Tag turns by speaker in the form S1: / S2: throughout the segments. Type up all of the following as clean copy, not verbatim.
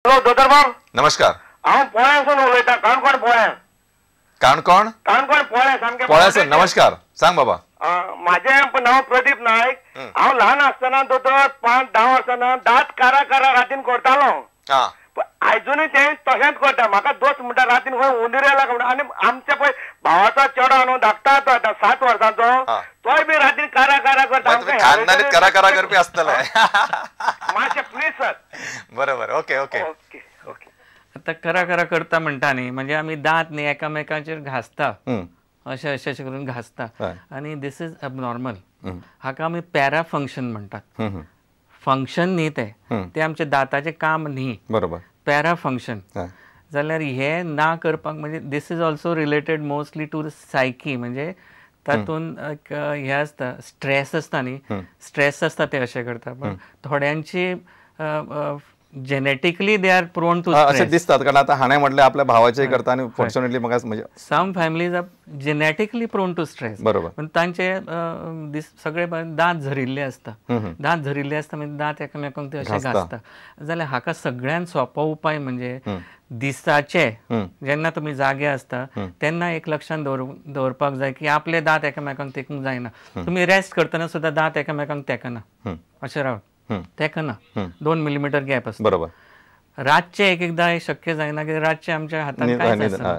S1: Hello दोतोर बाब,
S2: नमस्कार.
S1: हांव पोळ्यासून उलयतां, काणकोण पोळ्या.
S2: काणकोण?
S1: काणकोण पोळ्या, सामकें
S2: पोळ्यासून. नमस्कार, सांग बाबा.
S1: माझें नांव प्रदीप नायक. हांव ल्हान आसतना दोतोर 5-10 वर्सां दांत कारा कारा रातीन करतालो. आयजूनय तें तशेंच करता. म्हाका दोस्त म्हणटा रातीन खंय उंदीर येयला म्हणटा. आनी आमच्या पळय भावाचो चेडो न्हू धाकटा तो आतां 7 वर्सांचो, तोय बी रातीन कारा कारा करता.
S2: खानदानीत करा करा करपी आसतले.
S1: मातशें प्लीज सर.
S2: बरोबर, ओके ओके
S1: ओके ओके.
S3: आतां करा करा करता म्हणटा न्ही, म्हणजे आमी दांत न्ही एकामेकांचेर घासता, अशें अशें अशें करून घासता, आनी this is abnormal. हाका आमी पॅरा फंक्शन म्हणटात. फंक्शन न्ही तें, तें आमच्या दांताचें काम न्ही,
S2: बरोबर,
S3: पॅरा फंक्शन. जाल्यार हे ना करपाक म्हणजे this is also related mostly to psyche. म्हणजे तातूंत एक हें आसता, स्ट्रेस आसता न्ही, स्ट्रेस आसता ते अशें करता. पण थोड्यांची genetically they are prone to
S2: अशें दिसतात, कारण आतां हाणें म्हटलें आपल्या भावाचें करता आनी फॉर्च्युनेटली म्हाका म्हणजे
S3: some families are genetically prone to stress.
S2: बरोबर.
S3: पण तांचे सगळे दांत झरिल्ले आसता, दांत झरिल्ले आसता म्हणजे दांत एकामेकांक ते अशें घासता. जाल्यार हाका सगळ्यान सोंपो उपाय म्हणजे दिसाचे जेन्ना तुमी जागे आसता तेन्ना एक लक्षान दवरपाक जाय की आपले दांत एकामेकांक तेकूंक जायना. तुमी रेस्ट करतना सुद्दां दांत एकामेकांक तेकना, अशें राव तेकना, 2 मिलीमीटर गॅप आसता.
S2: बरोबर.
S3: रातचे एक एकदां हें शक्य जायना की रातचे आमच्या हातान कांयच आसना.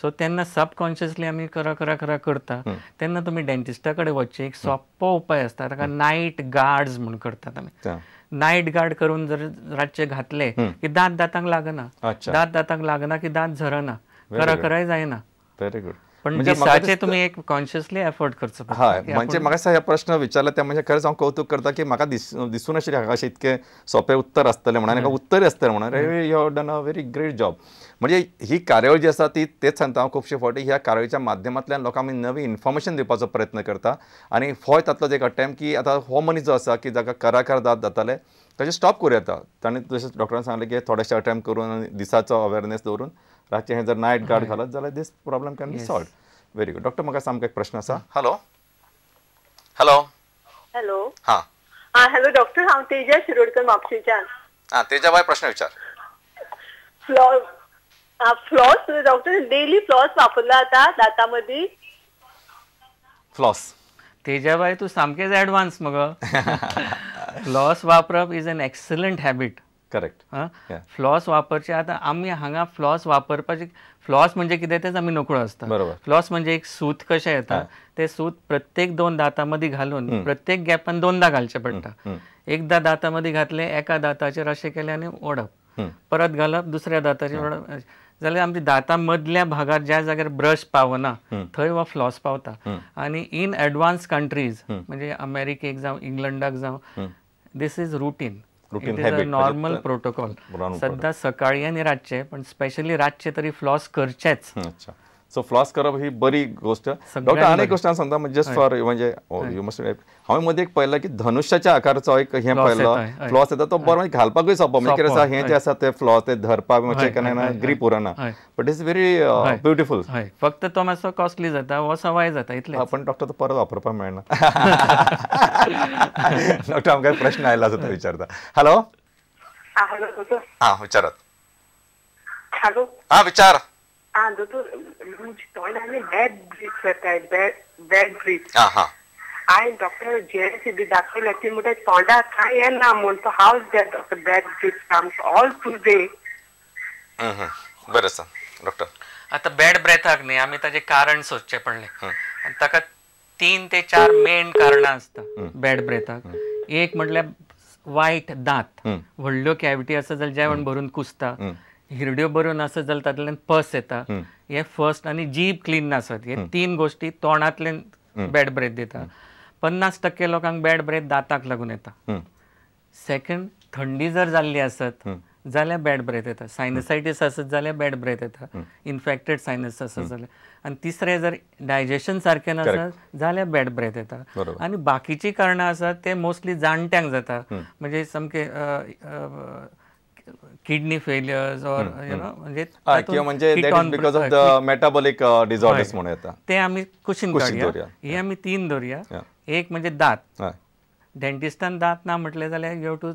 S3: सो तेन्ना सबकॉन्शियसली आमी करा करा करा करता. तेन्ना तुमी डेंटिस्टा कडेन वचचें. एक सोंपो उपाय आसता, ताका नायट गार्ड्स म्हूण करतात आमी. नायट गार्ड करून जर रातचे घातले की दांत दांतांक लागना, दांत दांतांक लागना की दांत झरना, करा कराय जायना.
S2: Very good.
S3: पण दिसाचे तुम्ही एक कॉन्शियसली एफर्ट करचो.
S2: हय, म्हणजे म्हाका ह्या प्रश्न विचारला त्या म्हणजे खरेंच हांव कौतुक करता की म्हाका दिसून आशिल्लें हाका अशें इतकें सोंपें उत्तर आसतलें म्हणून, आनी उत्तरय आसतलें म्हणून. You have done a very great job. म्हणजे ही कार्यावळ जी आसा ती तेच सांगता हांव खुबशे फावटी ह्या कार्यावळीच्या माध्यमांतल्यान लोकांक आमी नवी इन्फॉर्मेशन दिवपाचो प्रयत्न करता. आनी होय तातलोच एक अटेम्प्ट की आतां हो मनीस जो आसा की जाका कराकार दांत जाताले ताचें स्टॉप करूं येता. ताणें तशेंच डॉक्टरान सांगलें की थोडेशे अटेम्प्ट करून दिसाचो अवेरनेस दवरून रातचें हें जर नायट गार्ड घालत जाल्यार this problem can be solve. Very good. Doctor म्हाका सामको एक प्रश्न आसा. हॅलो. हॅलो.
S4: हॅलो.
S2: हां
S4: हां, हॅलो डॉक्टर, हांव तेजा शिरोडकर म्हापशेंच्यान.
S2: हां तेजाबाय, प्रश्न विचार.
S4: Floss, floss doctor, daily floss वापरला आता दाता मदीं?
S2: फ्लॉस
S3: तेजाबाय तूं सामकेंच एडवान्स मगो. फ्लॉस वापरप is an excellent habit.
S2: Correct.
S3: Floss वापरचे. आतां आमी हांगा फ्लॉस वापरपाची, फ्लॉस म्हणजे कितें तेच आमी नकळो आसता. फ्लॉस म्हणजे एक सूत कशें येता, तें सूत प्रत्येक 2 दांतां मदीं घालून प्रत्येक गॅपान 2दा घालचें पडटा. एकदां दांतां मदीं घातलें, एका दांताचेर अशें केलें आनी ओडप, परत घालप दुसऱ्या दांताचेर ओडप, जाल्यार आमच्या दांतां मदल्या भागार ज्या जाग्यार ब्रश पावना थंय हो फ्लॉस पावता. आनी इन एडवान्स कंट्रीज म्हणजे अमेरिकेक जावं इंग्लंडाक जावं, this is routine. It is a normal protocol. सद्दां सकाळी आनी रातचे, पण स्पेशली रातचे तरी फ्लॉस करचेच.
S2: अच्छा, सो फ्लॉस करप ही बरी गोष्ट. डॉक्टर आनी एक गोष्ट हांव सांगता, जस्ट फॉर म्हणजे you must, हांवें मदीं एक पळयलां की धनुष्याच्या आकाराचो एक हें पळयलो फ्लॉस येता, तो बरो म्हणजे घालपाकूय सोंपो. म्हणजे कितें आसा हें जें आसा तें फ्लॉस तें धरपाक मातशें ग्रीप उरना, but it's very beautiful.
S3: हय, फक्त तो मातसो कॉस्टली जाता, हो सवाय जाता इतलें.
S2: पण डॉक्टर तो परत वापरपाक मेळना. डॉक्टर आमकां प्रश्न आयला आसा तो विचारता. हॅलो.
S5: हॅलो.
S2: हां विचारात.
S5: हॅलो.
S2: हां विचार.
S5: हां दोतोर, तोंड आनी बॅड ब्रीथ जाता, बॅड ब्रीथ.
S2: हां हां,
S5: हांवें डॉक्टर जे बी दाखयलें, ती म्हणटा तोंडाक कांय येना म्हूण. तो how is that doctor bad breath comes all through day?
S2: बरें आसा डॉक्टर.
S3: आतां बॅड ब्रेथाक न्ही आमी ताजें कारण सोदचें पडलें. आनी ताका 3 ते 4 मेन कारणां आसता बॅड ब्रेथाक. एक म्हटल्यार वायट दांत, व्हडल्यो कॅविटी आसा जाल्यार जेवण भरून कुसता, हिरड्यो भरून आसत जाल्यार तातूंतल्यान पस येता, हे फर्स्ट. आनी जीब क्लीन नासत, हे 3 गोश्टी तोंडांतल्यान बॅड ब्रेथ दिता. 50% लोकांक बॅड ब्रेथ दांताक लागून येता. सेकंड, थंडी जर जाल्ली आसत जाल्यार बॅड ब्रेथ येता, सायनसायटीस आसत जाल्यार बॅड ब्रेथ येता, इन्फेक्टेड सायनस आसत जाल्यार. आनी तिसरें, जर डायजेशन सारकें नासत जाल्यार बॅड ब्रेथ येता. आनी बाकीचीं कारणां आसात ते मोस्टली जाणट्यांक जाता, म्हणजे सामके kidney failures or you know, म्हणजे
S2: म्हणजे because of the metabolic disorders म्हणून येता.
S3: ते आमी कुशीन काडया, हे आमी 3 दवरया. एक म्हणजे दांत, डेंटिस्टान दांत ना म्हटलें जाल्यार you have to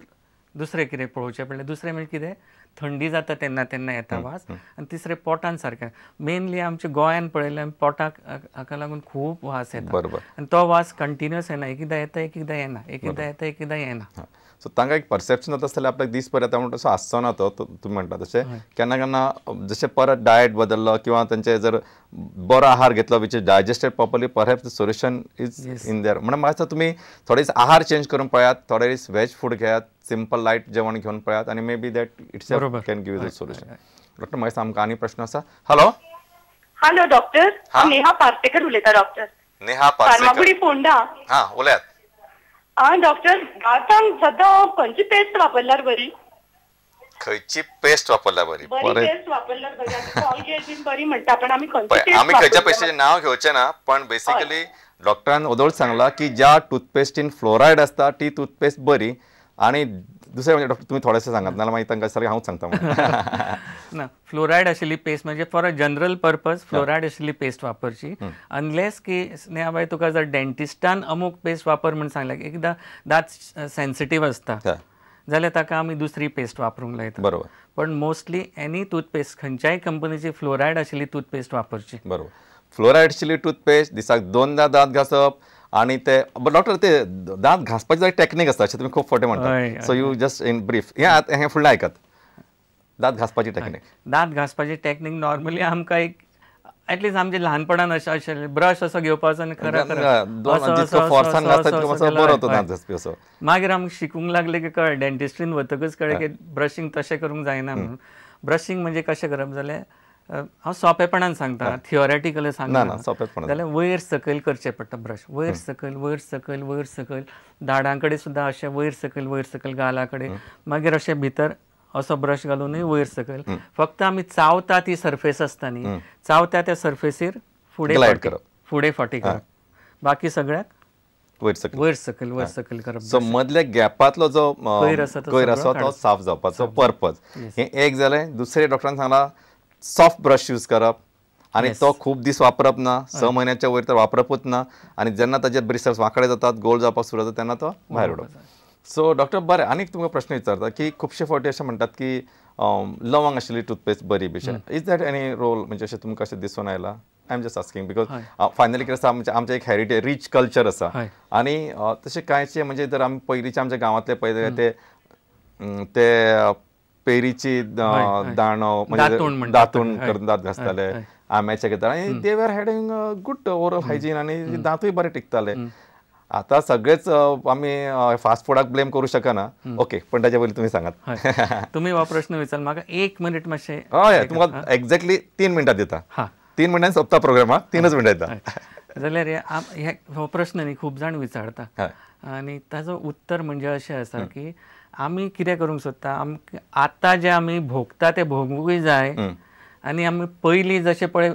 S3: दुसरें कितें पळोवचें पडलें. दुसरें म्हणजे कितें, थंडी जाता तेन्ना तेन्ना येता वास आनी तिसरें पोटान सारकें मेनली आमच्या गोंयान पळयल्यार पोटाक हाका लागून खूब वास येता
S2: बरोबर
S3: आनी तो वास कंटिन्युअस येना एकदां येता एकदां येना एकदां येता एकदां येना
S2: सो तांकां एक परसेप्शन जाता आसतलें आपल्याक दीसभर येता म्हणटा तसो आसचो ना तो तुमी म्हणटा तशें केन्ना केन्ना जशें परत डायट बदललो किंवा तेंचे जर बरो आहार घेतलो which is digested properly perhaps the solution is in there म्हणून म्हाका दिसता तुमी थोडे दीस आहार चेंज करून पळयात थोडे दीस वेज फूड घेयात सिंपल लायट जेवण घेवन पळयात आनी maybe that it's can give you the solution. Doctor म्हाका दिसता आमकां आनी प्रश्न आसा. हॅलो
S4: हॅलो डॉक्टर, हांव नेहा पार्सेकर उलयतां. डॉक्टर
S2: नेहा पार्सेकर
S4: फोंडा.
S2: हां उलयात.
S4: आं डॉक्टर, दांतांक सद्दां खंयची पेस्ट वापरल्यार बरी?
S2: खंयची पेस्ट वापरल्यार बरी?
S4: बरी पेस्ट वापरल्यार बरी. आतां कॉलगेट बीन बरी म्हणटा पण आमी खंयची
S2: आमी खंयच्या पेस्टीचें नांव घेवचें ना पण बेसिकली डॉक्टरान ओदोळ सांगला की ज्या टूथपेस्टीन फ्लोरायड आसता ती टूथपेस्ट बरी. आनी दुसरें म्हणजे डॉक्टर तुमी थोडेशें सांगात नाजाल्यार मागीर तांकां सारकें हांवूच सांगता.
S3: ना, फ्लोरायड आशिल्ली पेस्ट म्हणजे for a general purpose fluoride आशिल्ली पेस्ट वापरची अनलेस की स्नेहा बाय तुका जर डेंटिस्टान अमूक पेस्ट वापर म्हूण सांगलें एकदां दांत सेन्सिटीव आसता जाल्यार ताका आमी दुसरी पेस्ट वापरूंक लायता.
S2: बरोबर.
S3: पण मोस्टली एनी टूथपेस्ट खंयच्याय कंपनीची फ्लोरायड आशिल्ली टूथपेस्ट वापरची.
S2: बरोबर. फ्लोरायड आशिल्ली टूथपेस्ट दिसाक 2दा दांत घासप आणि ते डॉक्टर ते दांत घासपाची टेक्निक आसता अशें तुमी खूब फावटी म्हणटा so you just in brief हें हें फुडलें आयकात. दांत घासपाची टेक्निक.
S3: दांत घासपाची टेक्निक नॉर्मली आमकां एक एटलिस्ट आमचे ल्हानपणान अशें आशिल्लें ब्रश असो घेवपाचो आनी खरा
S2: खरा
S3: मागीर आमकां शिकूंक लागले की कळ्ळें डेंटिस्ट्रीन वतकच कळ्ळें की ब्रशींग तशें करूंक जायना म्हणून. ब्रशींग म्हणजे कशें करप जाल्यार हांव सोंपेपणान सांगता थियोरेटिकली सांगना जाल्यार वयर सकयल करचें पडटा ब्रश वयर सकयल वयर सकयल वयर सकयल दाडां कडेन सुद्दां अशें वयर सकयल वयर सकयल गाला कडेन मागीर अशें भितर असो ब्रश घालूनय वयर सकयल फक्त आमी चावता ती सरफेस आसता न्ही चावता त्या सरफेसीर फुडें फुडें फाटी करप बाकी सगळ्याक वयर सकयल वयर सकयल करप.
S2: सो मदल्या गॅपांतलो जो कयर आसा तो साफ जावपाचो पर्पज हें एक जालें. दुसरें डॉक्टरान सांगलां सॉफ्ट ब्रश यूज करप आनी तो खूब दीस वापरप ना 6 म्हयन्याच्या वयर तर वापरपूच ना आनी जेन्ना ताजे ब्रिसल्स वांकडे जातात गोल जावपाक सुरू जाता तेन्ना तो भायर उडोवप. सो डॉक्टर बरें आनी तुमकां प्रश्न विचारता की खुबशे फावटी अशें म्हणटात की लवंग आशिल्ली टूथपेस्ट बरी बिशें is that any role म्हणजे अशें तुमकां अशें दिसून आयलां? I am just asking because finally कितें आसा म्हणजे आमचें एक हेरिटेज रीच कल्चर आसा आनी तशें कांयचें म्हणजे जर आमी पयलींचे आमच्या गांवांतले पळयले ते ते पेरीची दाणो म्हणजे दातूण करून दांत घासताले आंब्याचे घेताले आनी they were having good oral hygiene आनी दांतूय बरे टिकताले. आतां सगळेच आमी फास्ट फुडाक ब्लेम करूं शकना. ओके पण ताच्या पयलीं तुमी सांगात.
S3: तुमी हो प्रश्न विचार म्हाका 1 मिनीट मातशें.
S2: हय तुमकां एक्झॅक्टली 3 मिनटां दिता. 3 मिनटांनी सोंपता प्रोग्राम. 3च मिनटां दिता.
S3: जाल्यार हो प्रश्न न्ही खूब जाण विचारता आनी ताजो उत्तर म्हणजे अशें आसा की आमी कितें करूंक सोदता आमकां आतां जें आमी भोगता तें भोगूंकूय जाय आनी आमी पयलीं जशें पळय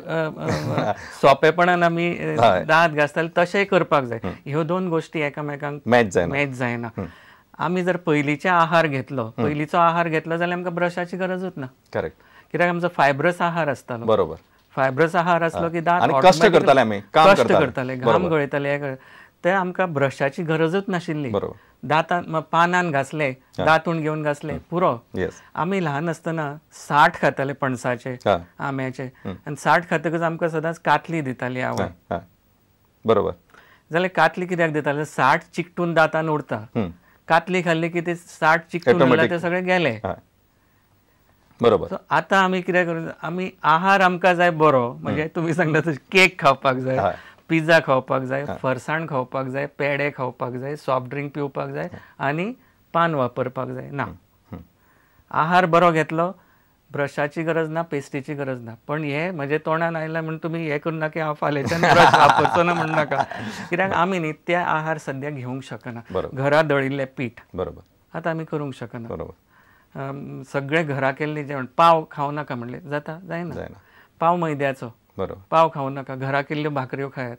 S3: सोंपेपणान आमी दांत घासताले तशेंय करपाक जाय. ह्यो 2 गोश्टी एकामेकांक मॅच जायना. आमी जर पयलींचे आहार घेतलो पयलींचो आहार घेतलो जाल्यार आमकां ब्रशाची गरजूच ना.
S2: करेक्ट.
S3: कित्याक आमचो फायब्रस आहार आसतालो.
S2: बरोबर.
S3: फायब्रस आहार आसलो की दांत
S2: कश्ट करताले आमी
S3: कश्ट करताले घाम गळयताले ते आमकां ब्रशाची गरजूच नाशिल्ली. दांतान पानान घासले दांतूण घेवन घासले पुरो. आमी ल्हान आसतना 60 खाताले पणसाचे आंब्याचे आनी 60 खातकच आमकां सदांच कातली दिताली आवय.
S2: बरोबर.
S3: जाल्यार कातली कित्याक दिताले 60 चिकटून दांतान उरता कातली खाल्ली की ते 60 चिकटून उरला ते सगळे गेले.
S2: बरोबर.
S3: आतां आमी कितें करूं आमी आहार आमकां जाय बरो म्हणजे तुमी सांगता तशें केक खावपाक जाय पिझ्झा खावपाक जाय फरसाण खावपाक जाय पेडे खावपाक जाय सॉफ्ट ड्रिंक पिवपाक जाय आनी पान वापरपाक जाय ना. आहार बरो घेतलो ब्रशाची गरज ना पेस्टीची गरज ना. पण हे म्हजे तोंडान आयला म्हण तुमी हें करूं नाका हांव फाल्यांच्यान ब्रश वापरचो ना म्हण नाका कित्याक आमी न्ही ते आहार सद्या घेवंक शकना. घरा दळिल्लें पीठ
S2: बरोबर
S3: आतां आमी करूंक शकना. सगळें घरा केल्लें जेवण पाव खावं नाका म्हणलें जाता जायना. पाव मैद्याचो
S2: बरोबर.
S3: पाव खावं नाका घरा केल्ल्यो भाकऱ्यो खायात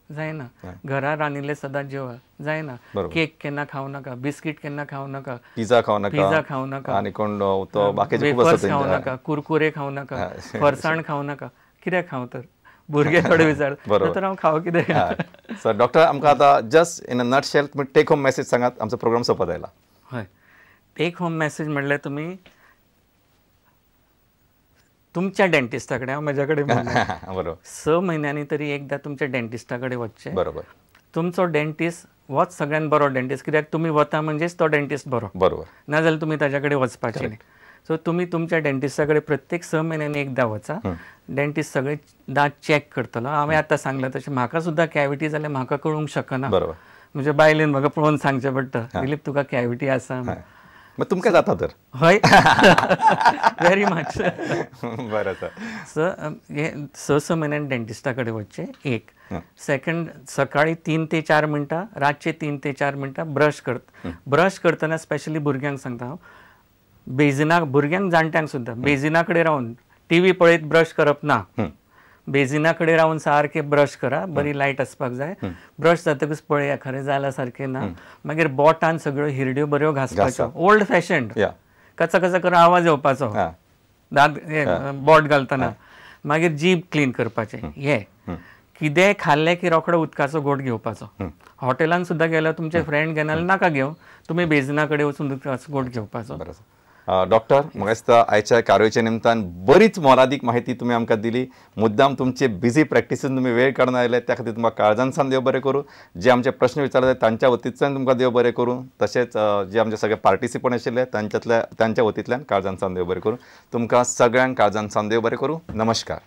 S3: जायना. घरा रांदिल्लें सदांच जेवा जायना. केक केन्ना खावं नाका बिस्कीट केन्ना खावं नाका
S2: पिझ्झा खावं नाका
S3: पिझ्झा खावं नाका
S2: आनी कोण तो बाकीचे
S3: वेफर्स खावं नाका कुरकुरे खावं नाका फरसाण खावं नाका कितें खावं तर भुरगे थोडे विचार तर हांव खावं कितें.
S2: सर डॉक्टर आमकां आतां जस्ट इन अ नटशेल तुमी टेक होम मॅसेज सांगात आमचो प्रोग्राम सोंपत आयला.
S3: हय टेक होम मॅसेज म्हणल्यार तुमी तुमच्या डेंटिस्टा कडेन, हांव म्हज्या कडेन
S2: बरोबर
S3: 6 म्हयन्यांनी तरी एकदां तुमच्या डेंटिस्टा कडेन वचचें.
S2: बरोबर.
S3: तुमचो डेंटिस्ट होच सगळ्यान बरो डेंटिस्ट, कित्याक तुमी वता म्हणजेच तो डेंटिस्ट बरो.
S2: बरोबर.
S3: नाजाल्यार तुमी ताज्या कडेन वचपाचें न्ही. सो तुमी तुमच्या डेंटिस्टा कडेन प्रत्येक 6 म्हयन्यांनी एकदां वचा. डेंटिस्ट सगळे दांत चॅक करतलो. हांवें आतां सांगलां तशें म्हाका सुद्दां कॅविटी जाल्यार म्हाका कळूंक शकना.
S2: बरोबर.
S3: म्हणजे बायलेन म्हाका पळोवन सांगचें पडटा, दिलीप तुका कॅविटी आसा.
S2: मग तुमकां जाता तर?
S3: हय, व्हेरी मच.
S2: बरें सर.
S3: सो हे 6-6 म्हयन्यांनी डेंटिस्टा कडेन वचचें एक. सेकंड, सकाळी 3 ते 4 मिनटां, रातचे 3 ते 4 मिनटां ब्रश करता. ब्रश करतना स्पेशली भुरग्यांक सांगता हांव, बेजिना, भुरग्यांक जाणट्यांक सुद्दां बेजिना कडेन रावन टीव्ही पळयत ब्रश करप ना. बेजिना कडेन रावन सारकें ब्रश करा, बरी लायट आसपाक जाय. ब्रश जातकच पळया खरें जालां सारकें ना. मागीर बोटान सगळ्यो हिरड्यो बऱ्यो घासपाच्यो, ओल्ड फॅशन, कचा कचा करून आवाज येवपाचो दांत बोट घालतना. मागीर जीब क्लीन करपाचें. हे कितेंय खाल्लें की रोखडो उदकाचो घोट घेवपाचो. हॉटेलान सुद्दां गेल्यार तुमचे फ्रेंड घेना नाका घेवं, तुमी बेजिना कडेन वचून उदकाचो घोट घेवपाचो.
S2: डॉक्टर, म्हाका दिसता आयच्या कार्यावळीच्या निमतान बरीच मोलादीक माहिती तुमी आमकां दिली. मुद्दाम तुमचे बिजी प्रॅक्टिसीन तुमी वेळ काडून आयले त्या खातीर तुमकां काळजान देव बरें करूं. जे आमचे प्रश्न विचारले तांच्या वतींतल्यान तुमकां देव बरें करूं. तशेंच जे आमचे सगळे पार्टिसिपंट आशिल्ले तांच्या वतींतल्यान काळजान देव बरें करूं. तुमकां सगळ्यांक काळजान देव बरें करूं. नमस्कार.